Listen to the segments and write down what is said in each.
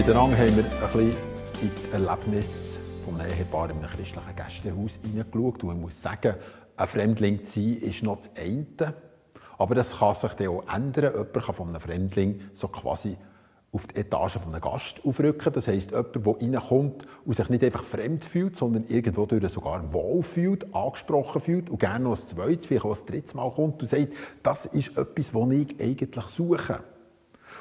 Miteinander haben wir ein bisschen in das Erlebnis des Ehepaars in einem christlichen Gästehaus hineingeschaut. Und ich muss sagen, ein Fremdling zu sein, ist noch das eine. Aber das kann sich dann auch ändern. Jemand kann von einem Fremdling so quasi auf die Etage von einem Gast aufrücken. Das heisst, jemand, der reinkommt und sich nicht einfach fremd fühlt, sondern irgendwo sogar wohl fühlt, angesprochen fühlt und gerne noch ein zweites, vielleicht auch ein drittes Mal kommt und sagt, das ist etwas, was ich eigentlich suche.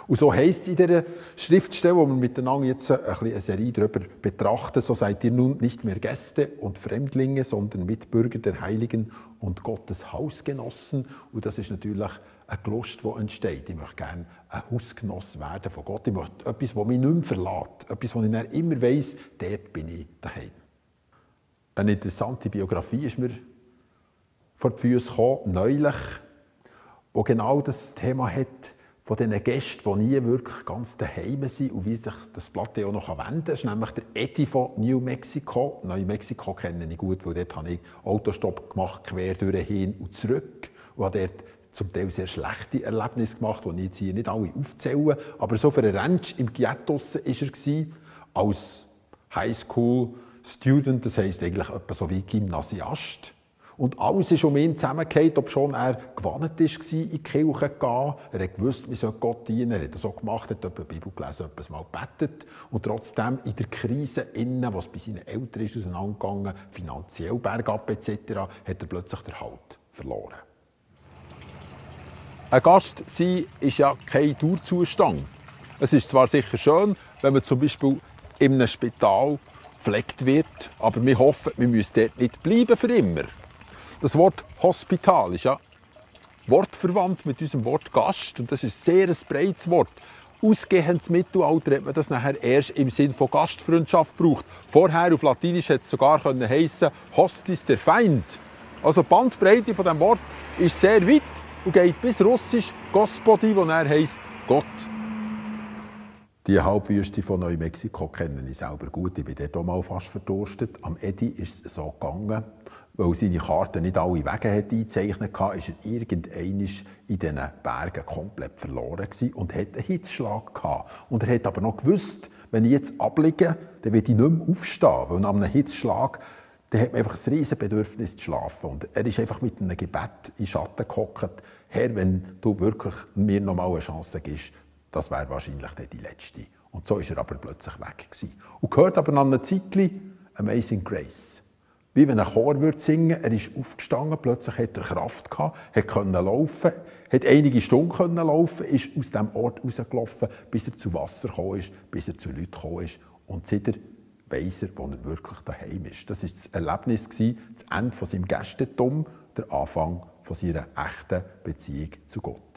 Und so heisst es in dieser Schriftstelle, wo wir miteinander jetzt eine Serie darüber betrachten, so seid ihr nun nicht mehr Gäste und Fremdlinge, sondern Mitbürger der Heiligen und Gottes Hausgenossen. Und das ist natürlich eine Lust, die entsteht. Ich möchte gerne ein Hausgenoss werden von Gott. Ich möchte etwas, das mich nicht mehr verlässt. Etwas, wo ich dann immer weiss, dort bin ich daheim. Eine interessante Biografie ist mir vor die Füße gekommen, neulich, wo genau das Thema hat, von diesen Gästen, die nie wirklich ganz daheim sind und wie sich das Blatt auch noch wenden kann. Das ist nämlich der Eddie von New Mexico. New Mexico kenne ich gut, weil dort habe ich Autostopp gemacht, quer durch hin und zurück. Und habe dort zum Teil sehr schlechte Erlebnisse gemacht, die ich jetzt hier nicht alle aufzählen. Aber so für einen Ranch im Ghetto war er als Highschool-Student, das heisst eigentlich etwa so wie Gymnasiast. Und alles ist um ihn zusammengefallen, obschon er gewandt war, in die Kirche zu gehen. Er hat gewusst, wir sollten Gott dienen. Er hat das so gemacht, hat die Bibel gelesen, etwas mal gebetet. Und trotzdem in der Krise, was bei seinen Eltern ist auseinandergegangen, finanziell bergab etc., hat er plötzlich den Halt verloren. Ein Gast sein ist ja kein Dauerzustand. Es ist zwar sicher schön, wenn man zum Beispiel in einem Spital gepflegt wird, aber wir hoffen, wir müssen dort nicht bleiben für immer. Das Wort Hospital ist ja wortverwandt mit unserem Wort Gast. Und das ist sehr ein breites Wort. Ausgehend ins Mittelalter hat man das nachher erst im Sinn von Gastfreundschaft gebraucht. Vorher auf Latinisch hätte es sogar heissen Hostis der Feind. Also die Bandbreite von diesem Wort ist sehr weit und geht bis Russisch Gospodi, wo er heisst Gott. Die Halbwüste von Neumexiko kenne ich selber gut. Ich bin dort auch mal fast verdurstet. Am Eddie ist es so gegangen, weil seine Karte nicht alle Wege eingezeichnet hatte, ist er irgendwann in diesen Bergen komplett verloren und hatte einen Hitzschlag gehabt. Und er hat aber noch gewusst, wenn ich jetzt abliege, dann werde ich nicht mehr aufstehen, weil nach einem Hitzschlag dann hat man einfach ein riesiges Bedürfnis zu schlafen. Und er ist einfach mit einem Gebet in den Schatten gehockt. Herr, wenn du wirklich mir noch mal eine Chance gibst, das wäre wahrscheinlich die letzte. Und so ist er aber plötzlich weg gewesen. Und gehört aber nach einem Zeitchen Amazing Grace. Wie wenn ein Chor singen würde, er ist aufgestanden, plötzlich hat er Kraft gehabt, konnte laufen, hat einige Stunden laufen, ist aus diesem Ort rausgelaufen, bis er zu Wasser gekommen ist, bis er zu Leuten gekommen ist. Und seitdem weiss er, wo er wirklich daheim ist. Das war das Erlebnis, das Ende von seinem Gästentum, der Anfang von seiner echten Beziehung zu Gott.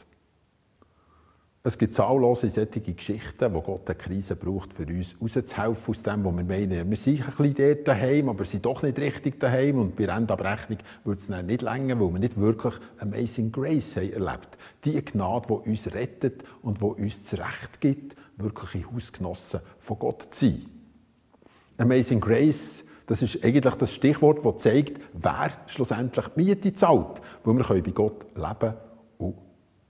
Es gibt zahllose solche Geschichten, wo Gott eine Krise braucht, für uns rauszuhelfen aus dem, wo wir meinen, wir sind ein bisschen dort daheim, aber sind doch nicht richtig daheim. Und bei Endabrechnung würde es dann nicht länger, weil wir nicht wirklich Amazing Grace haben erlebt. Die Gnade, die uns rettet und die uns das Recht gibt, wirkliche Hausgenossen von Gott zu sein. Amazing Grace, das ist eigentlich das Stichwort, das zeigt, wer schlussendlich die Miete zahlt. Weil wir bei Gott leben und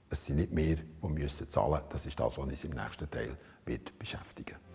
es sind nicht wir, die zahlen müssen. Das ist das, was uns im nächsten Teil beschäftigen wird.